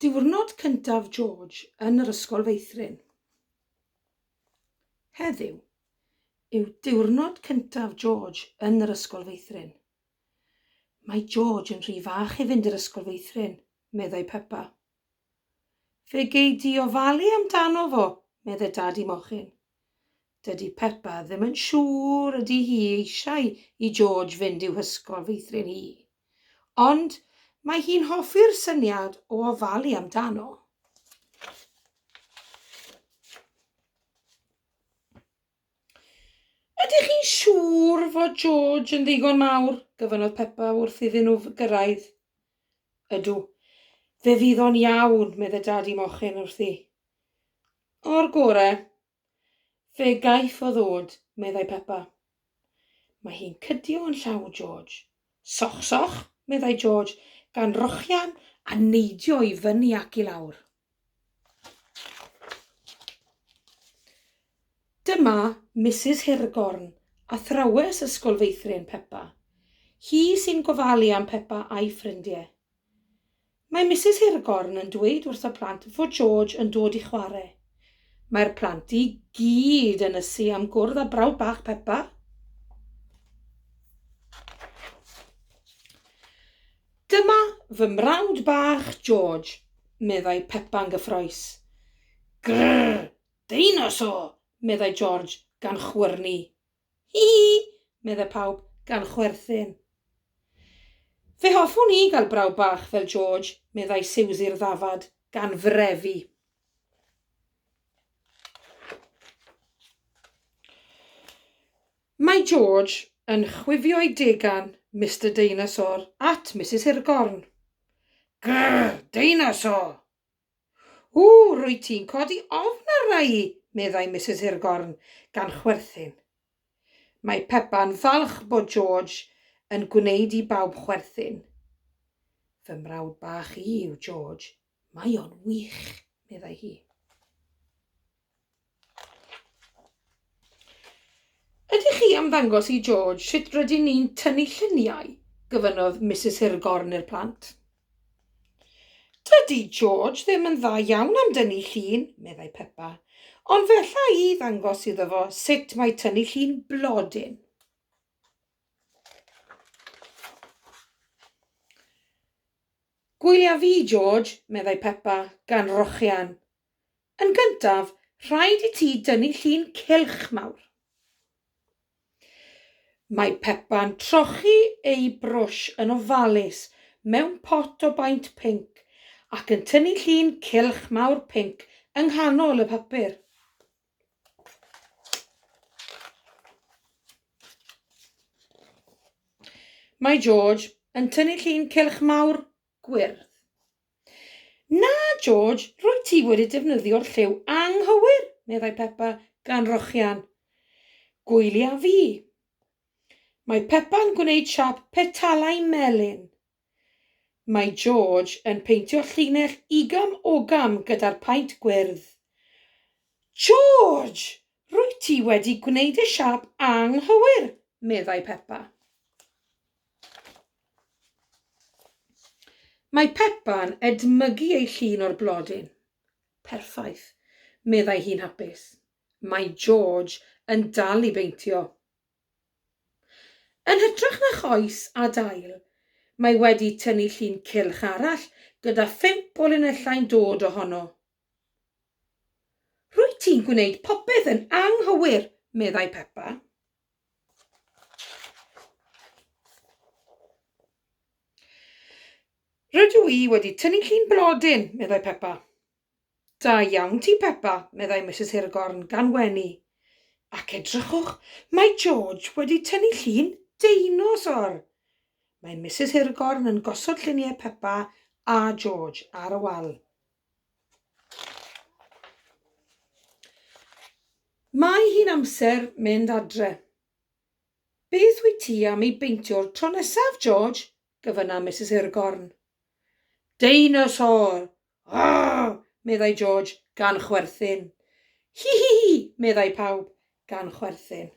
Diwrnod cyntaf George yn yr ysgol feithrin. Heddiw yw diwrnod cyntaf George yn yr ysgol feithrin. Mae George yn rhy fach i fynd i'r ysgol feithrin, meddai Peppa. Fe gei di ofalu amdano fo, medde Dadi Mochyn. Dydy Peppa ddim yn siŵr ydy hi eisiau i George fynd i'w hysgol feithrin hi. Ond mae hi'n hoffi'r syniad o ofalu amdano. Ydych chi'n siŵr fod George yn ddigon mawr? gofynnodd Peppa wrth iddyn nhw gyrraedd. Ydw, fe fydd o'n iawn, medde Dadi Mochyn wrthi. O'r gore. Fe gaiff o ddod, meddai Peppa. Mae hi'n cydio yn llaw George. Soch, soch, meddai George, gan rochian a neidio i fyny ac i lawr. Dyma Misus Hirgorn, athrawes Ysgol Feithrin Peppa. Hi sy'n gofalu am Peppa a'i ffrindiau. Mae Misus Hirgorn yn dweud wrth y plant fod George yn dod i chwarae. Mae'r plant i gyd yn ysu am gwrdd â brawd bach Peppa. Dyma fy mrawd bach George, meddai Peppa'n gyffrous. Grrr! Deinosor! meddai George gan chwyrnu. Hi hi! meddai pawb, gan chwerthin. Fe hoffwn i gael brawd bach fel George, meddai Siwsi'r ddafad, gan frefu. Mae George yn chwifio'i degan Mister Deinasor at Misus Hirgorn. Grrr! Deinasor! Ww, rwyt ti'n codi ofn arna i, meddai Misus Hirgorn, gan chwerthin. Mae Peppa'n falch bod George yn gwneud i bawb chwerthin. Fy mrawd bach i yw George, mae o'n wych, meddai hi. Ydych chi am ddangos i George sut rydyn ni'n tynnu lluniau? gofynnodd Misus Hirgorn i'r plant. Dydy George ddim yn dda iawn am dynnu llun, meddai Peppa, ond fe alla i ddangos iddo fo sut mae tynnu llun blodyn. Gwylia fi, George, meddai Peppa, gan rochian. Yn gyntaf, rhaid i ti dynnu llun cylch mawr. Mae Peppa'n trochi ei brwsh yn ofalus mewn pot o baent pinc ac yn tynnu llun cylch mawr pinc yng nghanol y papur. Mae George yn tynnu llun cylch mawr gwyrdd. Na, George, rwyt ti wedi defnyddio'r lliw anghywir, meddai Peppa, gan rochian. Gwylia fi. Mae Peppa'n gwneud siâp petalau melyn. Mae George yn peintio llinell igam ogam gyda'r paent gwyrdd. George! Rwyt ti wedi gwneud y siâp anghywir, meddai Peppa. Mae Peppa'n edmygu ei llun o'r blodyn. Perffaith, meddai hi'n hapus. Mae George yn dal i beintio. Yn hytrach na choes a dail, mae wedi tynnu llun cylch arall gyda phump o linellau'n dod ohono. Rwyt ti'n gwneud popeth yn anghywir, meddai Peppa. Rydw i wedi tynnu llun blodyn, meddai Peppa. Da iawn ti, Peppa, meddai Misus Hirgorn, gan wenu. Ac edrychwch, mae George wedi tynnu llun deinosor! Mae Misus Hirgorn yn gosod lluniau Peppa a George ar y wal. Mae hi'n amser mynd adre. Beth wyt ti am ei beintio'r tro nesaf, George? gofynna Misus Hirgorn. Deinosor! Arr! meddai George, gan chwerthin. Hi hi hi! meddai pawb, gan chwerthin.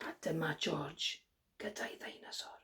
A dyma George gyda'i ddeinosor.